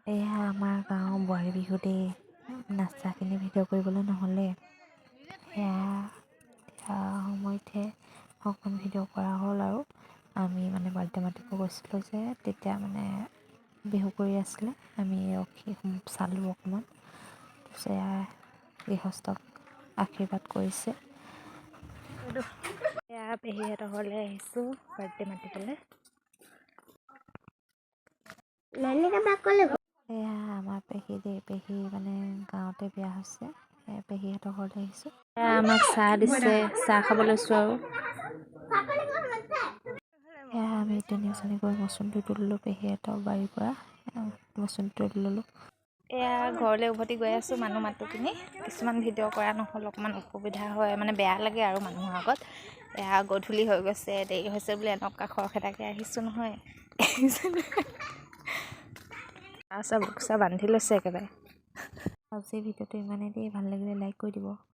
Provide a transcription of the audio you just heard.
এয়া আমাৰ গাঁৱৰ বোৱাৰী বিহু দেই। নাচাখিনি ভিডিঅ' কৰিবলৈ নহ'লে, সেয়া এতিয়া সময়তহে অকণ ভিডিঅ' কৰা হ'ল। আৰু আমি মানে বাৰ্থডে মাতিব গৈছিলোঁ যে, তেতিয়া মানে বিহু কৰি আছিলে, আমি ৰখি চালোঁ অকণমান। তাৰপিছত এয়া গৃহস্থক আশীৰ্বাদ কৰিছে। এয়া পেহীহঁতৰ ঘৰলৈ আহিছোঁ বাৰ্থডে মাতিবলৈ। এয়া আমাৰ পেহী দেই। পেহী মানে গাঁৱতে বিয়া হৈছে। এয়া পেহীহঁতৰ ঘৰলৈ আহিছোঁ। এয়া আমাক চাহ দিছে, চাহ খাব লৈছোঁ। আৰু এয়া আমি তিনিওজনী গৈ মচুন্দৰী তুলিলোঁ। পেহীহঁতৰ বাৰীৰ পৰা মচুন্দৰী তুলি ল'লোঁ। এয়া ঘৰলৈ উভতি গৈ আছোঁ মানুহ মাতো কিনি। কিছুমান ভিডিঅ' কৰা নহ'ল, অকণমান অসুবিধা হয়, মানে বেয়া লাগে আৰু মানুহৰ আগত। এয়া গধূলি হৈ গৈছে, দেৰি হৈছে বুলি এনেকুৱা খৰখেদাকৈ আহিছোঁ নহয়। চাহ বোকোচা বান্ধি লৈছে একেবাৰে। আজিৰ ভিডিঅ'টো ইমানেই দেই। ভাল লাগিলে লাইক কৰি দিব।